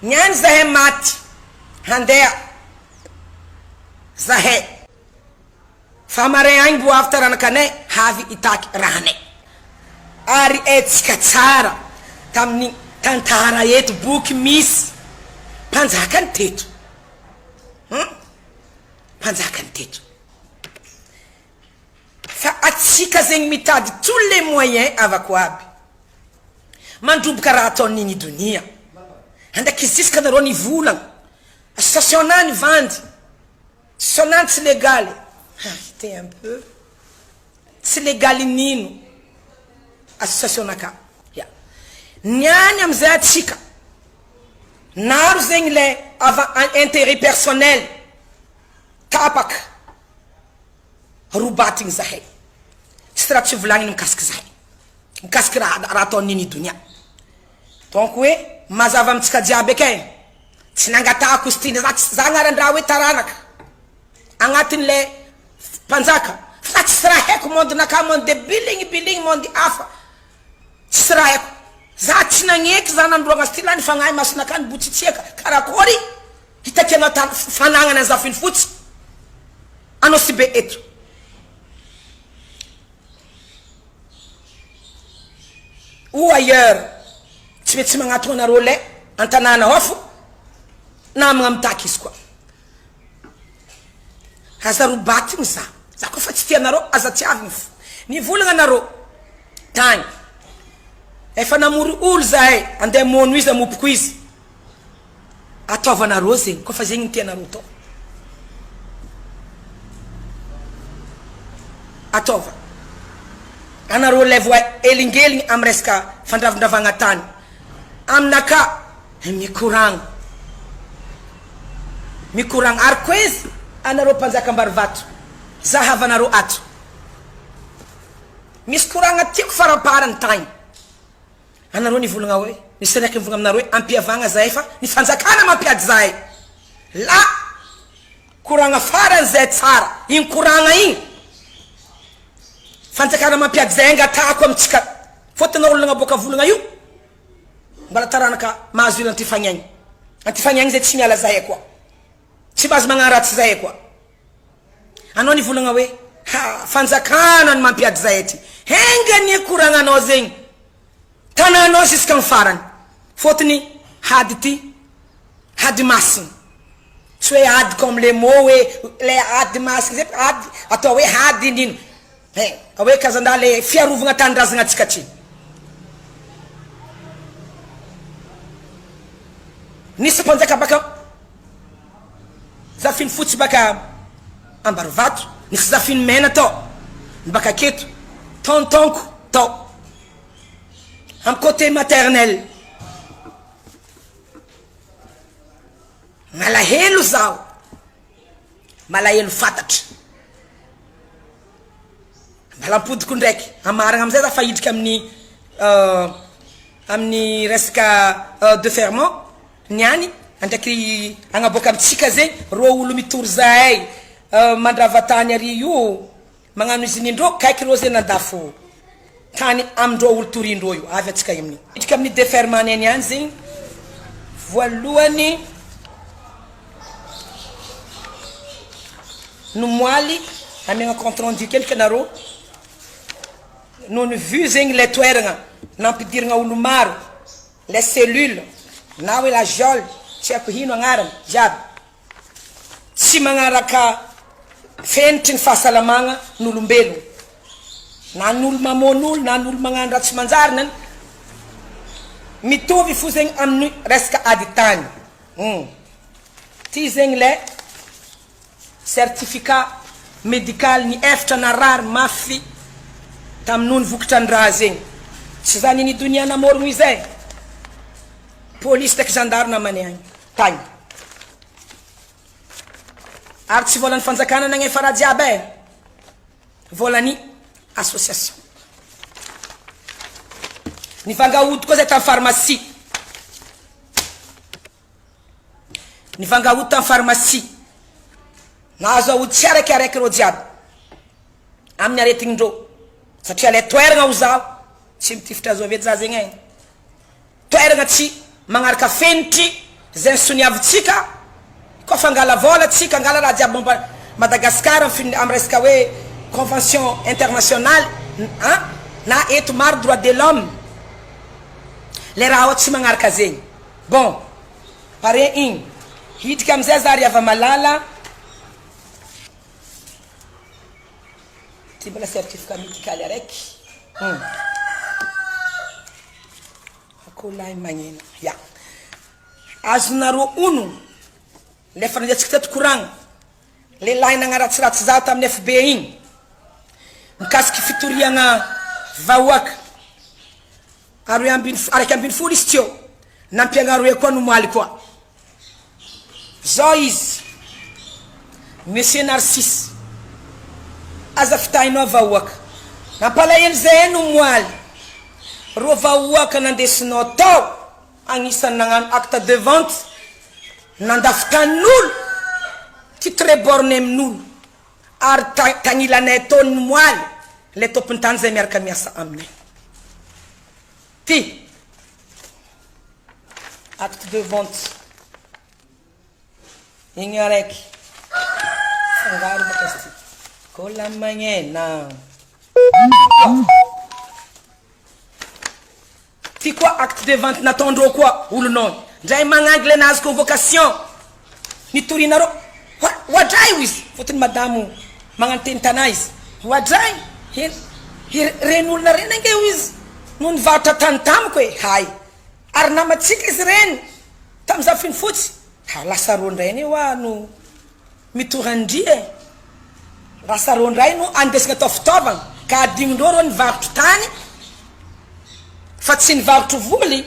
Niany zahay maty handeha zahay fa maray agny mbo avy taranakanay havy hitaky rahanay. Ary etsika tsara tamin'ny tantara eto boky misy mpanjaka ny teto hum mpanjaka ny teto fa atsika zegny mitady tous les moyens avako aby Mandroboka raha ataon'i Nini Donia. Andakizisika nareo nivolagna. Association na ny vandy. Association na tsy legaly. Arrêtez un peu. Tsy legaly nino association naka. Ya. Niany amizay atsika. Naro zegny le ava intérêt personnel. Tapaka. Robatigny zahay. Tsisy raha tsy volagniny mikasiky zahay. Mikasiky raha raha ataon'i Nini Donia. Donc hoe mazava amintsika jiaby eky e. Tsy nangatahako izy ty, za tsy za agnaran-draha hoe taranaka agnatin'le mpanjaka fa tsisy raha haiko monde nakahy monde de biligny biligny monde hafa tsisy raha haiko. Za tsy nagneky za nandroagna azy ty lany fagnahy masinakahy nibotsitsiaka karakôry hitakianao tany fanagnana an'i Zafinifotsy Anosibe eto. Ou ailleurs tsy mety tsy magnatogna anareo le antanàna ao fo namagna mitaky izy koa aza robatigny za za koa fa tsy tia anareo aza tiavigny fo nivolagna anareo tagny efa namory olo zahay andeha hamono izy hamopoko izy Ataovanareo zegny koa fa zegny ny tianareo atao. Ataova. Anareo lay voaelingeligny am resaka fandravindravagna tany. Aminakahy mikoragna. Mikoragna ary koizy anareo mpanjaka Ambarivato. Zahavanareo ato. Misy koragna tiako faramparany tagny. Anareo nivolagna hoe, nisy raiky nivolagna aminareo hoe ampihavagna zahay fa ny fanjakana mampiady zahay. La koragna farany zay tsara, igny koragna igny, fanjakana mampiady zahay angatahako amintsika, fôtony olo nagnaboaka volagna io, mbola taranaka mahazo ila antifagnaigny, antifagnaigny zay tsy miala zahay koa, tsy mahazo magnano ratsy zahay koa. Anao nivolagna hoe, ha, fanjakana ny mampiady zahay aty. Enga anie koragnanao zegny tananao jusqu'en farany. Fôtony hady ty hady masina. Tsy hoe ady comme le mot hoe le ady masina zay fa ady atao hoe hady nino. He, hoe kazandahy le fiarovagna tanindrazagna antsika ty. Nisy mpanjaka baka Zafinifotsy baka Ambarivato, nisy Zafinimena tao, ny baka aketo, tonton-ko tao am côté maternel. Malahelo zaho, malahelo fantatra. Mbala ampodiko ndraiky, amaragna amizay za fa hidriky amin'ny amin'ny resaka deferment. Niany andraiky agnaboaka amintsika zegny rô olo mitory zahay mandrava tany ary io magnano izy nindrô kaiky rô zegny nandafo tany amindrô olo torindrô io avy atsika aminy midriky aminy deferment ny niany zegny voalohany nomoaly amiagna compte rendu kendriky anarô noho ny vue zegny le toeragna nampidiragna olo maro Les cellules na hoe la geôle tsy haiko hino agnarany jiaby tsy magnaraka fenitry ny fahasalamagna ny olombelogno na ny olo mamono olo na ny olo magnano raha tsy manjary na mitovy fo zegny amin'ny resaka ady tany hum ty zegny le Certificat médical ny efitra narary mafy tamin'ony vokatra ny raha zegny. Tsy za nini donia namorogno izay. Polisy ndraiky zandary namany agny tagny. Ary tsy volan'ny fanjakana nagnefa raha jiaby e. Volan'ny association. Nivanga ody koa zay tamin'ny pharmacie. Nivanga ody tamin'ny pharmacie. Nahazo aody tsy araiky araiky ireo jiaby amin'ny aretignin-dreo satria ilay toeragna ho zaho tsy mitifitra azo avy eto za zegny e. Toeragna tsy magnaraka fenitry Zay soniavintsika koa fa angala vola tsika angala raha jiaby momba Madagascar am resaka hoe convention internationale an na eto maro droit de l'homme le raha ao tsy magnaraka zegny bon pare igny hiditra amizay za ry hava-malala ty mbola certificat médical araiky hum Akoholahy magneno. Ya. Azonareo ono le efa nandehantsika teto koragna, lehilahy nagnaratsiratsy zaho tamin'ny FB igny mikasiky fitoriagna vahoaka aroe ambiny 11 izy teo, nampiagna aroe koa nomaly koa. Zao izy Monsieur Narcisse aza fitahinao vahoaka nampalahelo zahay no moaly reo vahoaka nandesinao tao agnisan'ny nagnano acte de vente nandafo tanin'olo titre borne amin'olo ary tagnilanay tao ny moaly le tompony tany zay miaraka miasa aminay ty Acte de vente igny araiky fangaro baka izy ty cola magnena ty koa acte de vente nataondreo koa olonao ndray magnangy le nahazo convocation nitorinareo hoadray hoy izy fotony madamo magnano teny tanà izy hoadray reny olona reny ange hoy izy no nivarotra tany tamiko e hay Ary namantsika izy ireny tamin'ny Zafinifotsy. Ha, lasa roa indray anie hoa no mitory an-dry e. Lasa roa indray no andesina atao fitaovana, ka adinondreo reo nivarotro tany fa tsy nivarotro voly.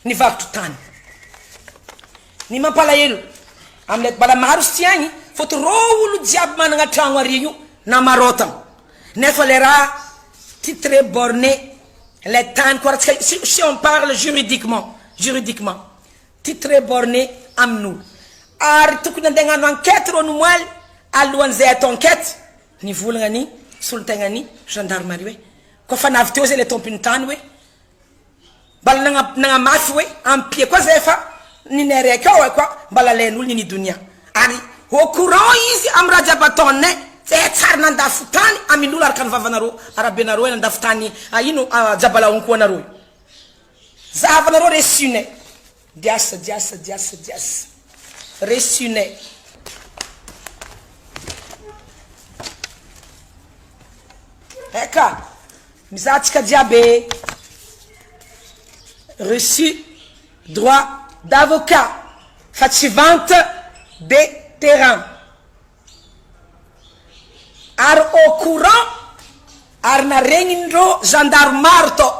Nivarotro tany. Ny mampalahelo amle mbola maro izy ty agny fôtony rô olo jiaby managna tragno ary io namarôtagna nefa le raha titre borné le tany koa raha tsika si on parle juridiquement juridiquement titre borné amin'olo ary tokony andeha hagnano enquête rô nomoaly alohan'izay atao enquête nivolagna ny solontegnan'ny gendarmerie hoe koa fa navy teo zay le tompony tany hoe Mbala nagnamafy hoe ampia koa zay fa ninay raiky ao koa mbala alain'olo nini donia ary au courant izy amy raha jiaby ataonay zay tsary nandafo tany amin'olo araka ny vavanareo arabenareo nandafo tany ino jabalahonko anareo io zahavanareo reçu-nay diasa diasa diasa diasa reçu-nay eka Mizaha antsika jiaby e! Reçu droit d'avocat fa tsy vente de terrain ary au courant ary naregnindreo gendarme maro tao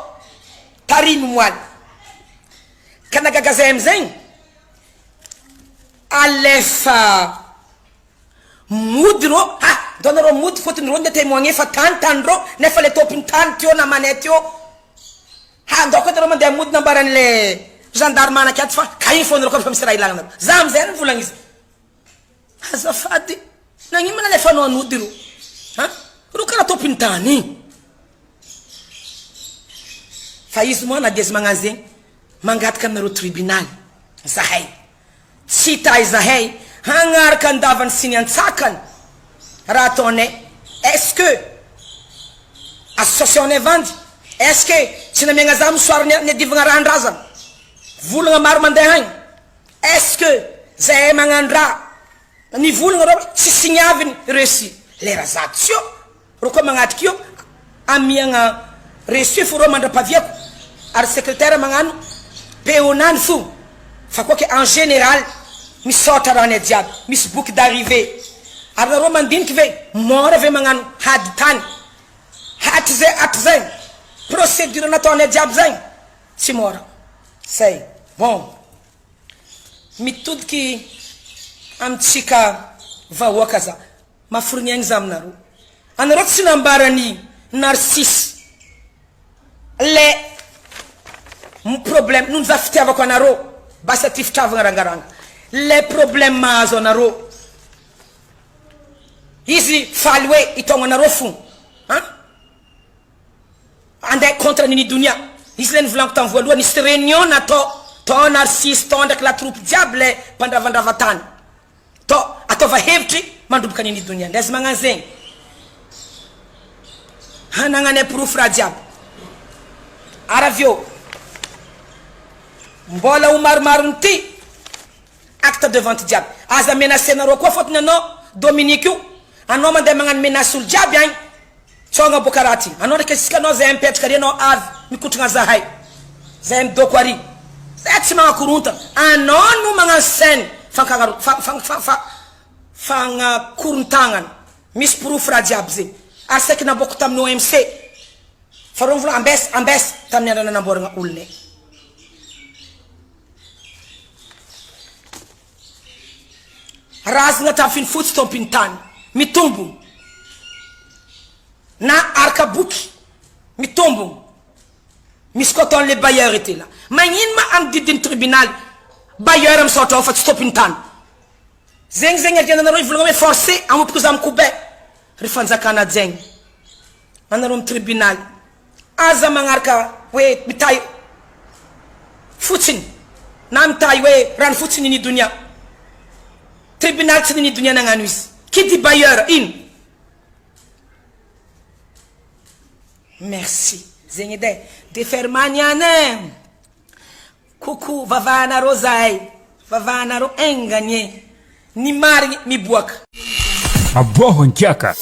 tariny omaly ka nagaga zay amizegny alefa Mody rô ah! Ndao nareo mody fôtony rô nde témoigner fa tany tany rô nefa le tômpony tany teo namanay teo ha ndao koa nareo mandeha mody nambaran'le gendarme anaky ato fa ka iny fô nareo koa efa misy raha ilagna anareo za amizay nivolagna izy azafady nagnino ma nalefanao anody rô ha rô karaha tômpony tany igny fa izy moa na dia izy magnano zegny mangataka aminareo tribunal zahay Tsy hita izahay hagnaraka andavany sy ny antsakany raha ataonay est ce que association nay vandy est ce que tsy namiagna za mosoary niadivagna rahan-drazana volagna maro mandeha agny est ce que zahay magnano raha nivolagna reo tsy signiaviny reçu lera za tsy eo Reo koa magnatrika io amiagna reçu fo reo mandrapaviako ary secretaire magnano PO nany fo fa koa ke en général misaotra rahanay jiaby misy boky d'arrivée ary nareo mandiniky ve mora ve magnano hady tany hatrizay hatrizay procédure nataonay jiaby zay tsy mora zay bon mitodiky amitsika vahoaka za Maforogny aigny za aminareo. Anareo tsy nambaran'i Narcisse le problème noho za fitiavako anareo basa ty fitravagna rangaranga le problème mahazo anareo izy faly hoe hitaogna anareo fo an andeha contre nini donia. Izy le nivolaniko tam voalohany nisy réunion natao tao Narcisse tao ndraiky la troupe jiaby le mpandravandrava tany tao ataova hevitry mandroboka nini donia ndray azy magnano zegny hanagnanay porofo raha jiaby ary avy eo mbola ho maromarony ty Acte de vente jiaby. Aza menacer nareo koa fotony anao Dominique io anao mandeha magnano menace olo jiaby agny tsao agnaboaka raha ty anao ndraiky isaka anao zahay mipetraka ary anao avy mikotragna zahay zahay midoko ary zahay tsy magnakorontana anao no magnano scène fankagna fagnakorontagnana misy porofo raha jiaby zegny ary saiky naboako tamin'ny OMC fa reo mivolagna ambesa ambesa tamin'ny andra nanamboaragna olonay. Razana tafiny fotsy tompiny tany mitombogno na araka boky mitombogno misy koa ataonle bailleur ety la magnino ma am didiny tribunal bailleur misaotra ao fa tsy tompiny tany zegny zegny ariananareo hivolagna hoe forcé amompoko za mikobay ry fanjakana jegny anareo am tribunal Aza magnaraka hoe mitahy fotsiny na mitahy hoe rano fotsiny ny donia. Tribunal tsy nini donia nagnano izy. Qui dit bailleur ino? Merci. Zegny edy e. Deferma niany e. Coucou, vavahanareo zahay. Vavahanareo enga anie ny marigny miboaka. Aboaho ankiaka.